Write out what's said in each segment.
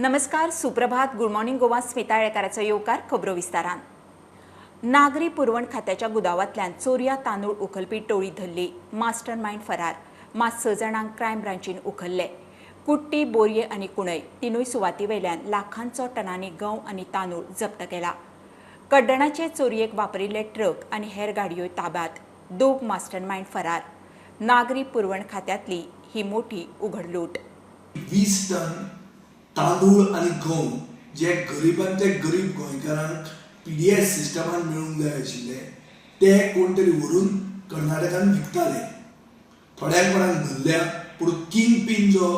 नमस्कार, सुप्रभात, good morning Goa. Smita येळकाराचो येवकार खबरो विस्तारान. नागरी पुरवण खात्याच्या गुदावांतल्यान चोरया तांदूळ उखलपी टोळी धरली. मास्टर मायंड फरार. मात स जाणांक क्रायम ब्रांचीन उखल्ले. कुट्टी, बोरये आनी कुणय तिनूय सुवाती वयल्यान लाखांचो टनांनी गंव आनी तांदूळ जप्त केला. कड्डणाचे चोरयेक वापरिल्ले ट्रक आनी हेर गाडयोय ताब्यात. दोग मास्टर मायंड फरार. नागरी पुरवण खात्यांतली ही मोठी उघडलूट. 20 टन तांदूळ आनी गंव जे गरिबांतले गरीब गोंयकारांक पीडीएस सिस्टमान मेळूंक जाय आशिल्ले, ते कोण तरी व्हरून कर्नाटकान विकताले. थोड्यांक कोणाक धरल्या, पूण किंग पीन जो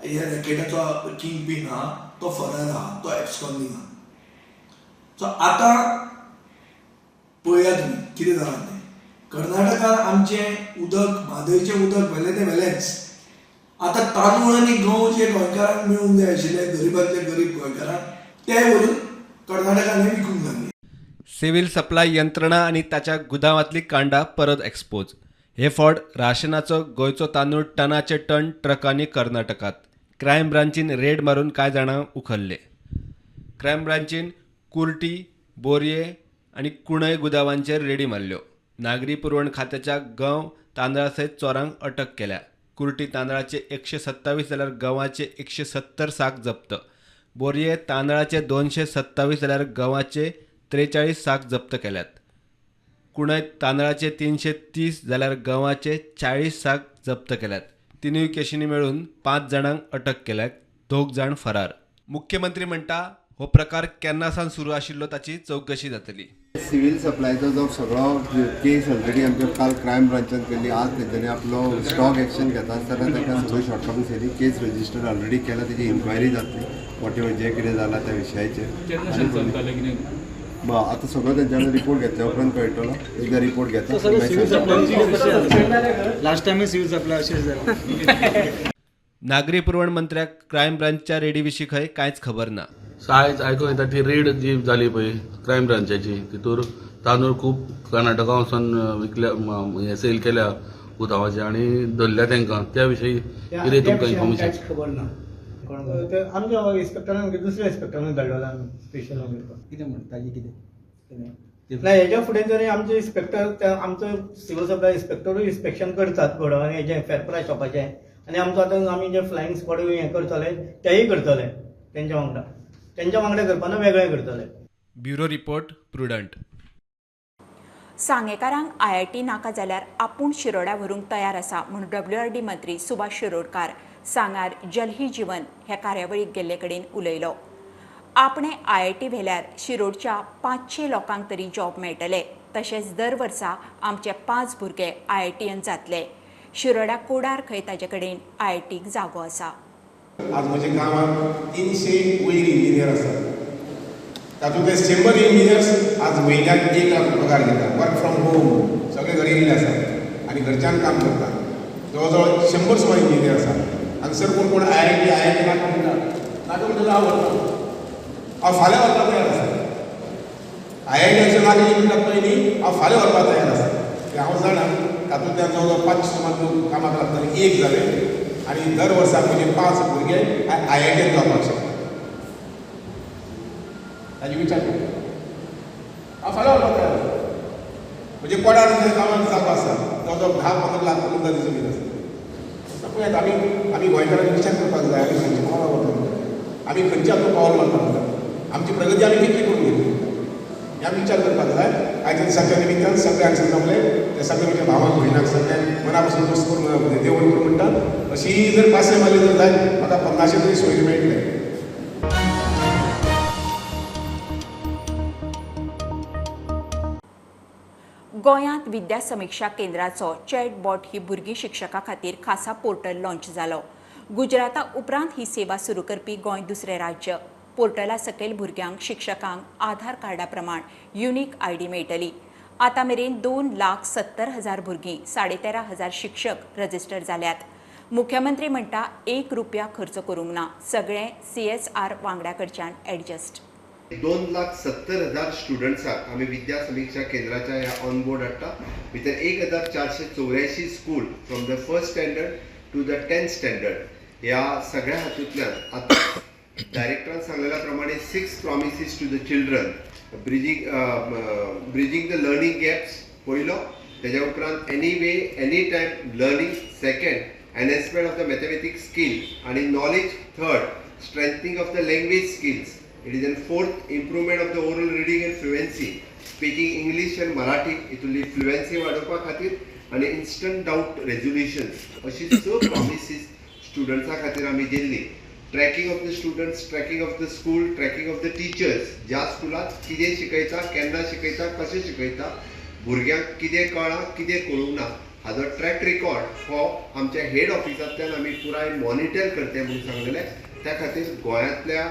ह्या रॅकेटाचो किंग पीन आहा, तो फरार आहा, तो एब्सकॉन्डिंग आहा. सो आतां पळया तुमी कितें जालां तें. कर्नाटकान आमचें उदक, म्हादयचें उदक व्हेलें तें व्हेलेंच, आतां तांदूळ आनी गंव जे गोंयकारांक मेळूंक जाय आशिल्ले, गरिबांतले गरीब गोंयकारांक, ते व्हरून कर्नाटकान हे विकूंक लागले. सिव्हिल सप्लाय यंत्रणा आनी ताच्या गुदावांतली कांडां परत एक्सपोज. हे फावट राशनाचो गोंयचो तांदूळ टनाचे टन ट्रकांनी कर्नाटकात. क्रायम ब्रांचीन रेड मारून कांय जाणांक उखल्ले. क्रायम ब्रांचीन कुर्टी, बोरये आनी कुणय गुदावांचेर रेडी मारल्यो. नागरी पुरवण खात्याच्या गंव तांदळा सयत चोरांक अटक केल्या. कुर्टी तांदळाचे 127 जाल्यार गंवाचे 170 साक जप्त. बोरये तांदळाचे 227 जाल्यार गंवाचे 43 साक जप्त केल्यात. कुणय तांदळाचे 330 जाल्यार गंवाचे 40 साक जप्त केल्यात. तिनूय केशींनी मेळून पांच जाणांक अटक केल्यात. दोग जाण फरार. मुख्यमंत्री म्हणटा, हो प्रकार केन्ना सावन सुरू आशिल्लो ताची चवकशी जातली. सिव्हिल सप्लायचो जो सगळो केस ऑलरेडी आमच्या काल क्रायम ब्रांचान केल्ली. आज तेंच्यांनी आपलो स्ट्रॉंग एक्शन घेता आसतना तांकां सगळी शॉर्टकमिंग्स येयली. केस रजिस्टर ऑलरेडी केला, तेजी इन्क्वायरी जातली, what ever जें कितें जालां त्या विशयाचेर. केन्ना चलतालें कितें? आतां सगळो तेंच्यानी रिपोर्ट घेतल्या उपरांत कळटलो. एकदां रिपोर्ट घेता. Civil supply last टायमूय civil supply अशेंच जालें. नागरी पुरवण मंत्र्याक क्रायम ब्रांचच्या रेडी विशीं खंय कांयच खबर ना. सो आयज आयकूंक येता, ती रेड जी जाली पळय क्रायम ब्रांचाची, तितूर तांदूळ खूब कर्नाटका वचून विकल्या, हें सेल केल्या गुदांवाचे आनी धरल्या तांकां, त्या विशयी कितें तुमकां इन्फॉर्मेशन? कांयच खबर ना. ते आमच्या इन्स्पेक्टरान, दुसऱ्या इन्स्पेक्टरान धाडलेलो आमी स्पेशल. कितें म्हणटा ताजी कितें? ना, हेज्या फुडें जरी आमचे इन्स्पेक्टर, आमचो सिव्हिल सप्लाय इन्स्पेक्टरूय इन्स्पेक्शन करतात गोडावन हेजें, फेर प्रायस शॉपाचें, आनी आमचो आतां आमी जे फ्लायिंग स्क्वॉड हें करतले, तेय करतले तेंच्या वांगडा. तेंच्या वांगडा करपाना, वेगळें करतले. Bureau report, Prudent. सांगेकारांक आयआयटी नाका जाल्यार आपूण शिरोड्या व्हरूंक तयार आसा म्हूण डब्ल्यूआरडी मंत्री सुभाष शिरोडकार सांगार जल ही जीवन ह्या कार्यावळीक गेल्ले कडेन उलयलो. आपणे आयआयटी व्हेल्यार शिरोडच्या 500 लोकांक तरी जॉब मेळटले. तशेंच दर वर्सा आमचे पांच भुरगे आयआयटीयन जातले. शिरोड्या कोडार खंय ताजे कडेन आयआयटीक जागो आसा. आज म्हज्या गांवांत 300 वयर इंजिनियर आसात. तातूंतले 100 इंजिनियर्स आज म्हयन्याक 1 लाख पगार घेतात. वर्क फ्रॉम होम, सगळे घरी येयल्ले आसात आनी घरच्यान काम करतात. जवळ जवळ 100 सुमार इंजिनियर आसात. हांगसर कोण कोण आयआयटी, आयआयटी नाका म्हणटा. नाका म्हणटा, हांव व्हरता, हांव फाल्यां व्हरपाक तयार आसा. आयआयटी हांगसर नाका म्हणटात पळय न्ही, हांव फाल्यां व्हरपाक तयार आसा. तें हांव जाणा, तातूंतल्यान जवळ जवळ 500 सुमार लोक कामाक लागतले. एक जाले आनी दर वर्साक म्हजे पांच भुरगे आयआयटीन जावपाक शकता. ताजी विचार कर. हांव फाल्यां व्हरपाक तयार आसा. म्हणजे कोडार गांवांत जागो आसा, जवळ जवळ 10-15 लाख उदकाची जमीन आसा. पळयात, आमी आमी गोंयकारांनी विचार करपाक जाय, आमी खंयच्या पावलार वता, आमी खंयच्या आमकां पावल मारपाक जाय, आमची प्रगती आमी कितली करून घेतली, हे आमी विचार करपाक जाय. आयच्या दिसाच्या निमित्तान सगळे हांगसर जमले ते सगळे म्हज्या भावांक, भयणाक सगळ्यांक मना पासून दोस्त करून, देव करून म्हणटा, अशी जर पासय मारली जर जायत, म्हाका 50 तरी सोयरी मेळटले. गोंयांत विद्या समिक्षा केंद्राचो चॅटबॉट ही भुरगीं शिक्षकां खातीर खासा पोर्टल लॉन्च जालो. गुजराता उपरांत ही सेवा सुरू करपी गोंय दुसरें राज्य. पोर्टला सकयल भुरग्यांक, शिक्षकांक आधार कार्डा प्रमाण युनिक आयडी मेळटली. आतां मेरेन 2,70,000 भुरगीं, 13,500 शिक्षक रजिस्टर जाल्यात. मुख्यमंत्री म्हणटा, एक रुपया खर्च करूंक ना, सगळें सीएसआर वांगड्या कडच्यान एडजस्ट. 2,70,000 स्टुडंट्साक आमी विद्या समिक्षा केंद्राच्या ह्या ऑन बोर्ड हाडटा. भितर 1484 school, from the first standard to the 10th standard, ह्या सगळ्या हातूंतल्यान आतां डायरेक्टरान सांगलेल्या प्रमाणे 6 promises to the children, bridging the learning gaps पयलो, तेज्या उपरांत any way any time learning second, enhancement of the mathematics skill आनी knowledge third, strengthening of the language skills it is, and fourth improvement of the oral reading and fluency, speaking English and Marathi हितूंतली fluency वाडोवपा खातीर आनी instant डावट रेजोल्युशन्स अशी 6 promises स्टुडंट्सां खातीर आमी दिल्ली. Tracking of the students, tracking of the school, tracking of the teachers, ज्या स्कुलांत कितें शिकयता, केन्ना शिकयता, कशें शिकयता, भुरग्यांक कितें कळ्ळां कितें कळूंक ना हाजो ट्रॅक रिकॉर्ड हो आमच्या हेड ऑफिसांतल्यान आमी पुराय मॉनिटर करतले म्हणून सांगलेलें. त्या खातीर गोंयांतल्या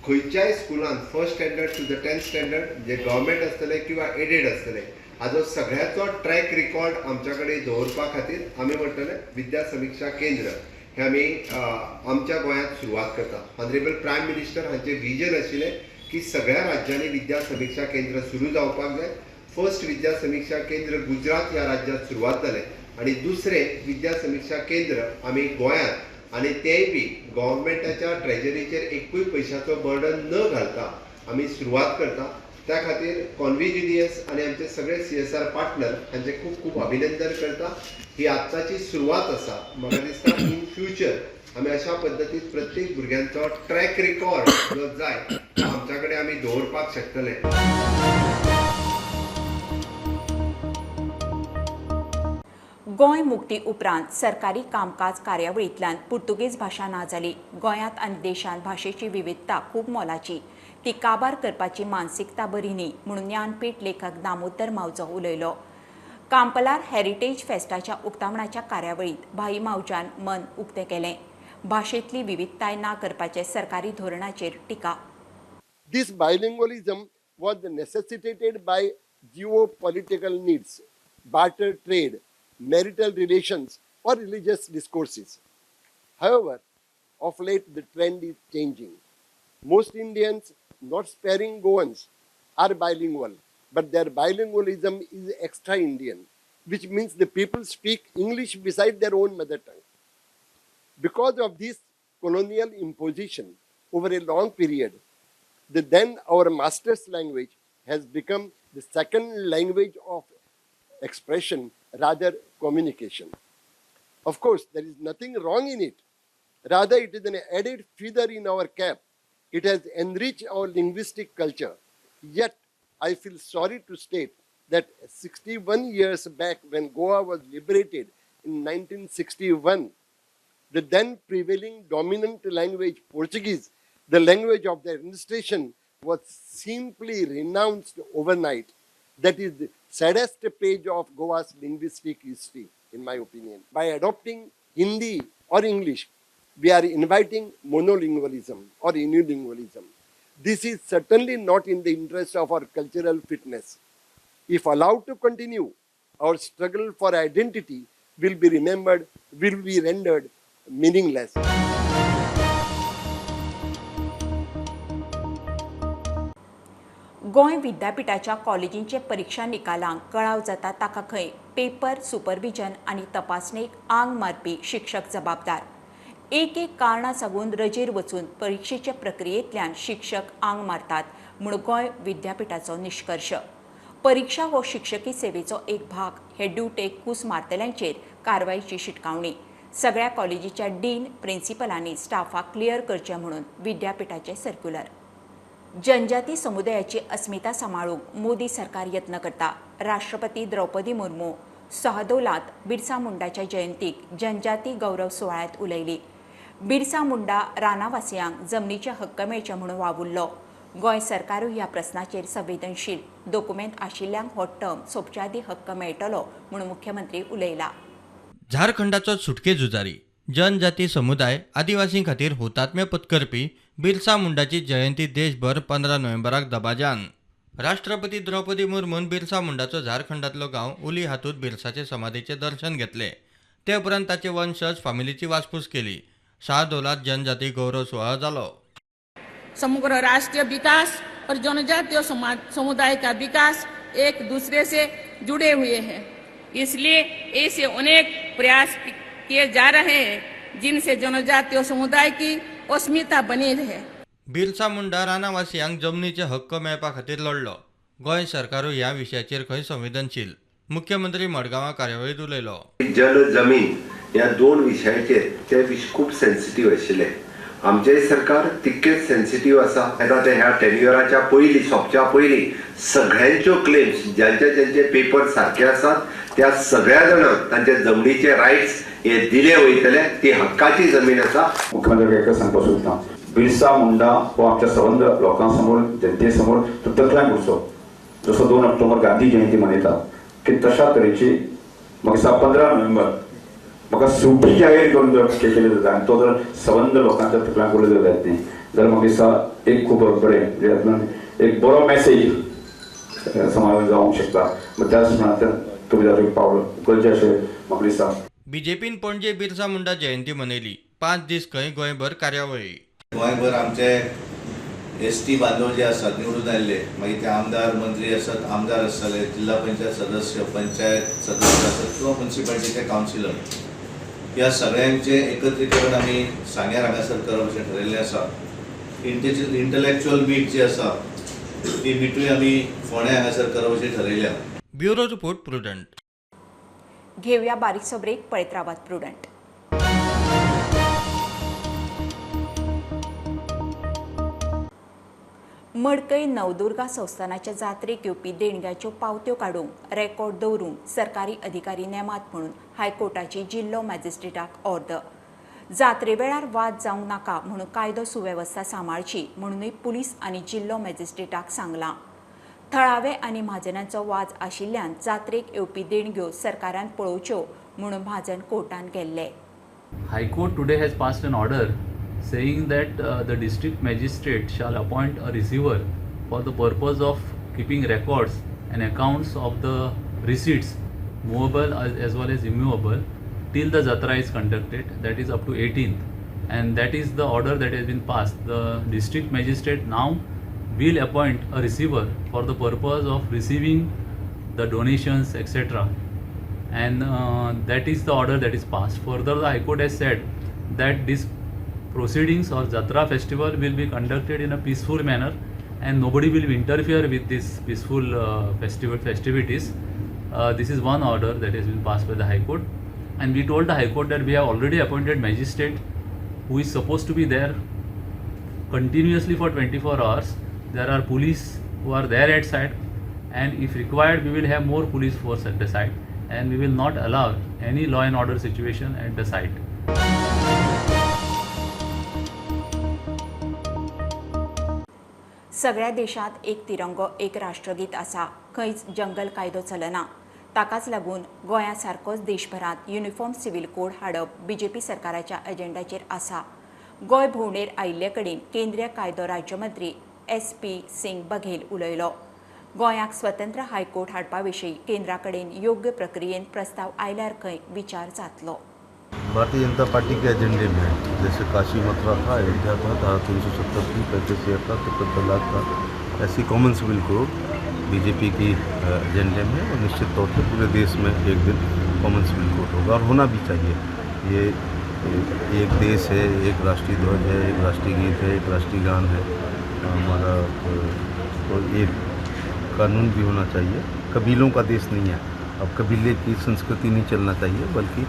खंयच्याय स्कुलान first standard to the 10th standard J government आसतलें किंवा एडेड आसतलें हाजो सगळ्याचो ट्रॅक रिकॉर्ड आमच्या कडेन दवरपा खातीर आमी म्हणटले विद्या समिक्षा केंद्र हे आमी आमच्या गोंयांत सुरवात करता. ऑनरेबल प्रायम मिनिस्टर हांचें विजन आशिल्लें की सगळ्या राज्यांनी विद्या समिक्षा केंद्र सुरू जावपाक जाय. फर्स्ट विद्या समिक्षा केंद्र गुजरात ह्या राज्यांत सुरवात जालें आनी दुसरें विद्या समिक्षा केंद्र आमी गोंयांत आनी तेंय बी गव्हर्मेंटाच्या ट्रेजरीचेर एकूय पयशाचो बर्डन न घालता आमी सुरवात करता. त्या खातीर कॉन्विजिनियस आनी आमचे सगळे CSR partner हांचे खूब खूब अभिनंदन करता. ही आत्ताची सुरवात आसा. म्हाका दिसता इन फ्युचर आमी अशा पद्दतीन प्रत्येक भुरग्यांचो ट्रॅक रिकॉर्ड जो जाय तो आमच्या कडेन आमी दवरपाक शकतले. गोंय मुक्ती उपरांत सरकारी कामकाज कार्यावळींतल्यान पुर्तुगेज भाशा ना जाली. गोंयांत आनी देशांत भाशेची विविधता खूब मोलाची, ती काबार करपाची मानसिकता बरी न्ही म्हणून ज्ञानपीठ लेखक दामोदर मावजो उलयलो. कांपलार हेरिटेज फेस्टाच्या उक्तावणाच्या कार्यावळींत भाई मावजान मन उक्तें केलें. भाशेंतली विविधताय ना करपाचे सरकारी धोरणाचेर टिका. This bilingualism was necessitated by geopolitical needs, barter trade, marital relations or religious discourses. However, of late the trend is changing. Most Indians, not sparing Goans, are bilingual, but their bilingualism is extra Indian, which means the people speak English beside their own mother tongue. Because of this colonial imposition over a long period, the then our master's language has become the second language of expression rather communication. Of course, there is nothing wrong in it. Rather, it is an added feather in our cap. It has enriched our linguistic culture. Yet, I feel sorry to state that 61 years back when Goa was liberated in 1961, the then prevailing dominant language, Portuguese, the language of the administration, was simply renounced overnight. That is the saddest page of Goa's linguistic history, in my opinion. By adopting Hindi or English, we are inviting monolingualism or unilingualism. This is certainly not in the interest of our cultural fitness. If allowed to continue, our struggle for identity will be remembered, will be rendered meaningless. Goa विद्यापीठाच्या कॉलेजींचे परीक्षा निकालांक कळाव जाता ताका खंय paper supervision आनी तपासणेक आंग मारपी शिक्षक जबाबदार. एक एक कारणां सांगून रजेर वचून परिक्षेचे प्रक्रियेंतल्यान शिक्षक आंग मारतात म्हूण गोंय विद्यापीठाचो निश्कर्श. परीक्षा हो शिक्षकी सेवेचो एक भाग हे ड्युटेक कूस मारतल्यांचेर कारवायेची शिटकावणी. सगळ्या कॉलेजीच्या डीन प्रिन्सिपलांनी स्टाफाक क्लियर करचें म्हणून विद्यापीठाचें सर्क्युलर. जनजाती समुदायाची अस्मिता सांबाळूंक मोदी सरकार यत्न करता. राष्ट्रपती द्रौपदी मुर्मू सहदोलांत बिरसा मुंडाच्या जयंतीक जनजाती गौरव सुवाळ्यांत उलयली. बिरसा मुंडा रानावासियांक जमनीचे हक्क मेळचे म्हणून वावुरलो. गोंय सरकारूय ह्या प्रस्नाचेर संवेदनशील. दोकुमेंत आशिल्ल्यांक हो टर्म सोंपच्या आदीं हक्क मेळटलो म्हणून मुख्यमंत्री उलयला. झारखंडाचो सुटके झुजारी जनजाती समुदाय आदिवासीं खातीर हुतात्मे पत्करपी बिरसा मुंडाची जयंती देशभर 15 नोव्हेंबराक दबाज्यान. राष्ट्रपती द्रौपदी मुर्मून बिरसा मुंडाचो झारखंडांतलो गांव उली हातूंत बिरसाचे समाधीचें दर्शन घेतलें. ते उपरांत ताचे वंशज फामिलीची वासपूस केली. शाहदोलात जनजाती गौरव सुवाळो जालो. समग्र राष्ट्रीय विकास और जनजातीय समुदाय का विकास एक दूसरे से जुड़े हुए हैं, इसलिए ऐसे अनेक प्रयास किए जा रहे हैं जिनसे जनजातीय समुदाय की अस्मिता बनी रहे. बिरसा मुंडा रानावासियांक जमनीचे हक्क मेळपा खातीर लढलो. गोंय सरकारूय ह्या विशयाचेर खंय संवेदनशील. मुख्यमंत्री मडगांवां कार्यावळींत उलयलो. जल जमीन ह्या दोन विशयाचेर ते विशय खूब सेन्सिटीव आशिल्ले. आमचेय सरकार तितकेच सेन्सिटीव आसा. आतां ते ह्या टेन्युअराच्या पयलीं सोंपच्या पयलीं सगळ्यांच्यो क्लेम्स ज्यांचे ज्यांचे पेपर सारके आसात त्या सगळ्या जाणांक तांचे जमनीचे रायट्स हे दिले वयतले. ती हक्काची जमीन आसा. मुख्यमंत्र्याक एकच सांगपाक सोदता, बिरसा मुंडा हो आमच्या सबंद लोकां समोर जनते समोर तो तकल्यांक उरचो. जसो 2 ऑक्टोबर गांधी जयंती मनयता की तशा तरेची म्हाका दिसता 15 नोव्हेंबर म्हाका सुटी जाहीर करून जर केलें जाता आनी तो जर सबंद लोकांच्या तकल्यांक उरलो जायत न्ही जाल्यार म्हाका दिसता एक खूब बरें म्हणजे एक बरो मॅसेज समाजान जावंक शकता. त्याच प्रमाणांतल्यान तुमी जातूंत पावल उखलचें अशें म्हाका दिसता. बीजेपीन पणजे बिरसा मुंडा जयंती मनयली. 5 दीस खंय गोंयभर कार्यावळी. गोंयभर आमचे एस टी बांधव जे आसात निवडून आयिल्ले, मागीर ते आमदार मंत्री आसत, आमदार आसतले, जिल्हा पंचायत सदस्य, पंचायत सदस्य आसत किंवा म्युनिसिपालिटीचे कावन्सिलर, ह्या सगळ्यांचे एकत्रीकरण आमी सांग्यार हांगासर करप अशें ठरयल्लें आसा. इंटलेक्च्युअल मीट जी आसा ती मिटूय आमी फोंड्या हांगासर करप अशें ठरयल्या. Bureau report, Prudent. घेवया बारीकसो ब्रेक, पळयत रावात प्रुडंट. मडकय नवदुर्गा संस्थानाच्या जात्रेक येवपी देणग्याच्यो पावत्यो काडूंक रेकॉर्ड दवरूंक सरकारी अधिकारी नेमात म्हणून हायकोर्टाची जिल्लो मॅजिस्ट्रेटाक ऑर्दर. जात्रे वेळार वाद जावंक नाका म्हणून कायदो सुवेवस्था सांबाळची म्हणूनय पुलीस आनी जिल्लो मॅजिस्ट्रेटाक सांगलां. थळावे आनी म्हाजनांचो वाद आशिल्ल्यान जात्रेक येवपी देणग्यो सरकारान पळोवच्यो म्हणून म्हाजन कोर्टान गेल्ले. High Court today has passed an order saying that the district magistrate shall appoint a receiver for the purpose of keeping records and accounts of the receipts, movable as well as immovable, till the Jatra is conducted, that is up to 18th, and that is the order that has been passed. The district magistrate now will appoint a receiver for the purpose of receiving the donations, etc. And that is the order that is passed. Further, the High Court has said that this proceedings or Jatra festival will be conducted in a peaceful manner and nobody will interfere with this peaceful festival festivities. This is one order that has been passed by the High Court, and we told the High Court that we have already appointed magistrate who is supposed to be there continuously for 24 hours. There are police who are there at site, and if required we will have more police force at the site, and we will not allow any law and order situation at the site. सगळ्या देशात एक तिरंगो एक राष्ट्रगीत आसा. खंयच जंगल कायदो चलना. ताकाच लागून गोंया सारकोच देशभरांत युनिफॉर्म सिव्हिल कोड हाडप बीजेपी सरकाराच्या एजेंडाचेर आसा. गोंय भोंवडेर आयिल्ले कडेन केंद्रीय कायदो राज्यमंत्री SP Singh Baghel उलयलो. गोंयाक स्वतंत्र हायकोर्ट हाडपा विशीं केंद्रा कडेन योग्य प्रक्रियेन प्रस्ताव आयल्यार खंय विचार जातलो. भारतीय जनता पार्टी के एजेंडे में है, जैसे काशी मथुरा था, अयोध्या था, धारा 370 थी, 35 था, 53 तलाक था, ऐसी कॉमन सिविल कोड बीजेपी की एजेंडे में और निश्चित तौर पे पूरे देश में एक दिन कॉमन सिविल कोड होगा और होना भी चाहिए। ये एक देश है, एक राष्ट्रीय ध्वज है, एक राष्ट्रीय गीत है, एक राष्ट्रीय गान है हमारा, तो एक कानून भी होना चाहिए। कबीलों का देश नहीं है, अब कबीले की संस्कृति नहीं चलना चाहिए, बल्कि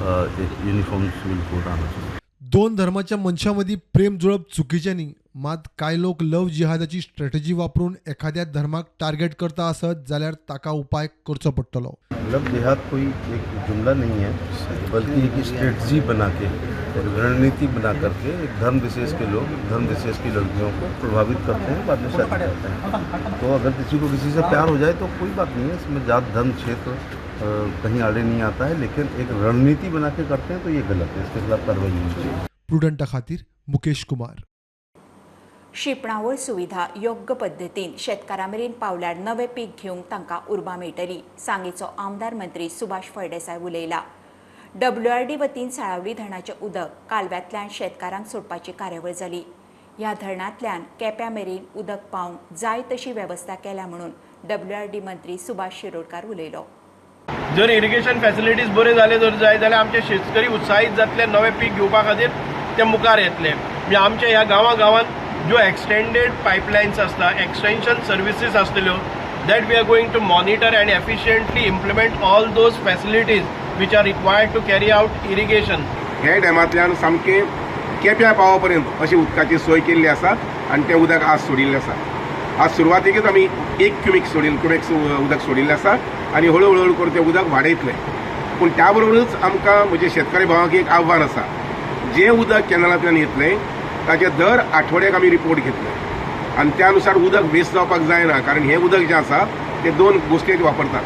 एक युनिफॉर्म सिव्हिल कोड आना चाहिए। दोन धर्माच्या मनशां मदीं प्रेम जुळप चुकीचें न्ही, मात कांय लोक लव जिहादाची स्ट्रॅटेजी वापरून एखाद्या धर्माक टार्गेट करता आसत जाल्यार ताका उपाय करचो पडटलो। लव जिहाद कोई एक जुमला नहीं है, बल्कि एक स्ट्रेटजी बना के, एक रणनीति बना करके एक धर्म विशेष के लोग धर्म विशेष की लड़कियों को प्रभावित करते हैं, बाद में शादी करते हैं। तो अगर किसी को किसी से प्यार हो जाए तो कोई बात नहीं है, इसमें जात धर्म क्षेत्र कहीं आड़े नहीं आता है, लेकिन एक रणनीति बना के करते हैं तो ये गलत है, इसके खिलाफ कार्रवाई होनी चाहिए। प्रुडंटा खातीर मुकेश कुमार। शिंपणावळ सुविधा योग्य पद्दतीन शेतकारां मेरेन पावल्यार नवें पीक घेवंक तांकां उर्बा मेळटली, सांगेचो आमदार मंत्री सुभाष फळदेसाय उलयला। WRD वतीन साळावली धरणाचें उदक कालव्यांतल्यान शेतकारांक सोडपाची कार्यावळ जाली। ह्या धरणांतल्यान केप्यां मेरेन उदक पावंक जाय तशी वेवस्था केल्या म्हणून WRD मंत्री सुभाष शिरोडकार उलयलो। जर इरिगेशन फॅसिलिटीज बऱ्यो जाले जर जाय जाल्यार आमचे शेतकरी उत्साहीत जातले, नवें पीक घेवपा खातीर ते मुखार येतले। म्हणजे आमच्या ह्या गांवां गांवांत ज्यो एक्सटेंडेड पायपलायन्स आसता, एक्सटेंशन सर्विसीस आसतल्यो, that we are going to monitor and efficiently implement all those facilities which are required to carry out irrigation. हे डॅमांतल्यान सामकें केप्यां पावा पर्यंत अशी उदकाची सोय केल्ली आसा आनी तें उदक आज सोडिल्लें आसा. आज सुरवातेकच आमी 1 क्युमेक्स उदक सोडिल्लें आसा आनी हळू हळू करून तें उदक वाडयतलें. पूण त्या बरोबरूच आमकां म्हजे शेतकारी भावांक एक आव्हान आसा, जें उदक कॅनलांतल्यान येतलें ताचे दर आठवड्याक आमी रिपोर्ट घेतले आनी त्या अनुसार उदक वेस्ट जावपाक जायना, कारण हें उदक जें आसा तें 2 गोश्टी खातीर वापरतात,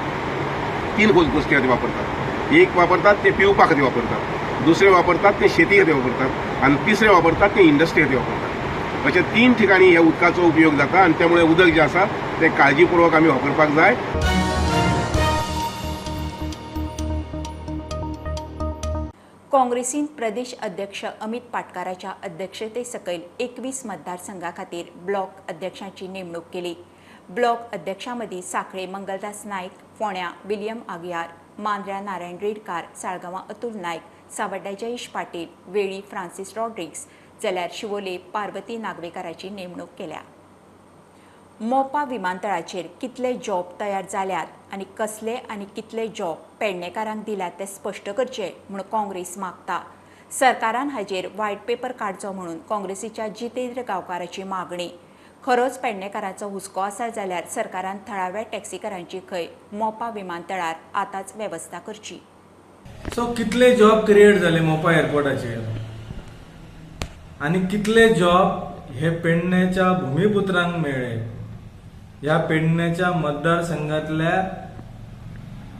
3 गोश्टी खातीर वापरतात. एक वापरतात तें पिवपा खातीर वापरतात, दुसरें वापरतात तें शेती खातीर वापरतात आनी तिसरें वापरतात तें इंडस्ट्री खातीर वापरतात. अशे 3 ठिकाणी ह्या उदकाचो उपयोग जाता आनी त्यामुळे उदक जें आसा तें काळजीपूर्वक आमी वापरपाक जाय. काँग्रेसीन प्रदेश अध्यक्ष अमित पाटकाराच्या अध्यक्षते सकयल 21 मतदारसंघा खातीर ब्लॉक अध्यक्षांची नेमणूक केली. ब्लॉक अध्यक्षांमदीं सांखळे मंगलदास नायक, फोंड्या विलियम आगियार, मांद्र्या नारायण रेडकार, साळगांवां अतुल नायक, सावड्ड्या जयेश पाटील, वेळी फ्रांसीस रॉड्रिग्स जाल्यार शिवोले पार्वती नागवेकाराची नेमणूक केल्या. मोपा विमानतळाचेर कितले जॉब तयार जाल्यात आनी कसले आनी कितले जॉब पेडणेकारांक दिल्यात ते स्पश्ट करचे म्हूण काँग्रेस मागता. सरकारान हाजेर व्हायट पेपर काडचो म्हणून काँग्रेसीच्या जितेंद्र गांवकाराची मागणी. खरोच पेडणेकारांचो हुस्को आसा जाल्यार सरकारान थळाव्या टॅक्सीकारांची खंय मोपा विमानतळार आतांच वेवस्था करची. सो कितले जॉब क्रिएट जाले मोपा एअरपोर्टाचेर आनी कितले जॉब हे पेडण्याच्या भूमिपुत्रांक मेळ्ळे? ह्या पेडण्याच्या मतदारसंघातल्या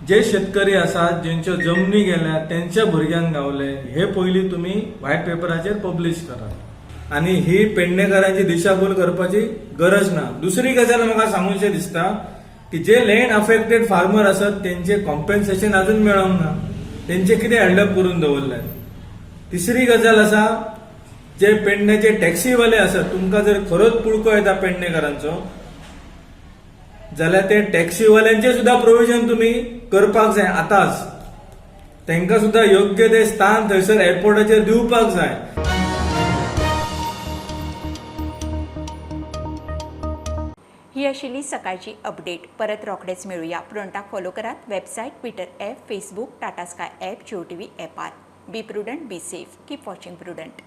जे शेतकरी आसात जेंच्यो जमनी गेल्या तेंच्या भुरग्यांक गावले हे पयलीं तुमी व्हायट पेपराचेर पब्लिश करात आनी ही पेडणेकारांची दिशाभूल करपाची गरज ना. दुसरी गजाल म्हाका सांगूशें दिसता की जे लँड अफेक्टेड फार्मर आसात तेंचे कॉम्पेन्सेशन अजून मेळोंक ना, तेंचे कितें हॅल्डअप करून दवरल्यात. तिसरी गजाल आसा जे पेडण्याचे टॅक्सीवाले आसात तुमकां जर खरोच पुळको येता पेडणेकारांचो जाल्यार ते टॅक्सीवाल्यांचे सुद्धा प्रोविजन तुमी करपाक जाय आतांच, तांकां सुद्धा योग्य ते स्थान थंयसर एअरपोर्टाचेर दिवपाक जाय. ही आशिल्ली सकाळची अपडेट. परत रोखडेच मेळुया. प्रुडंटाक फॉलो करात website, Twitter app, Facebook, Tata Sky app, Jio TV ऍपार. Be prudent, be safe, keep watching Prudent.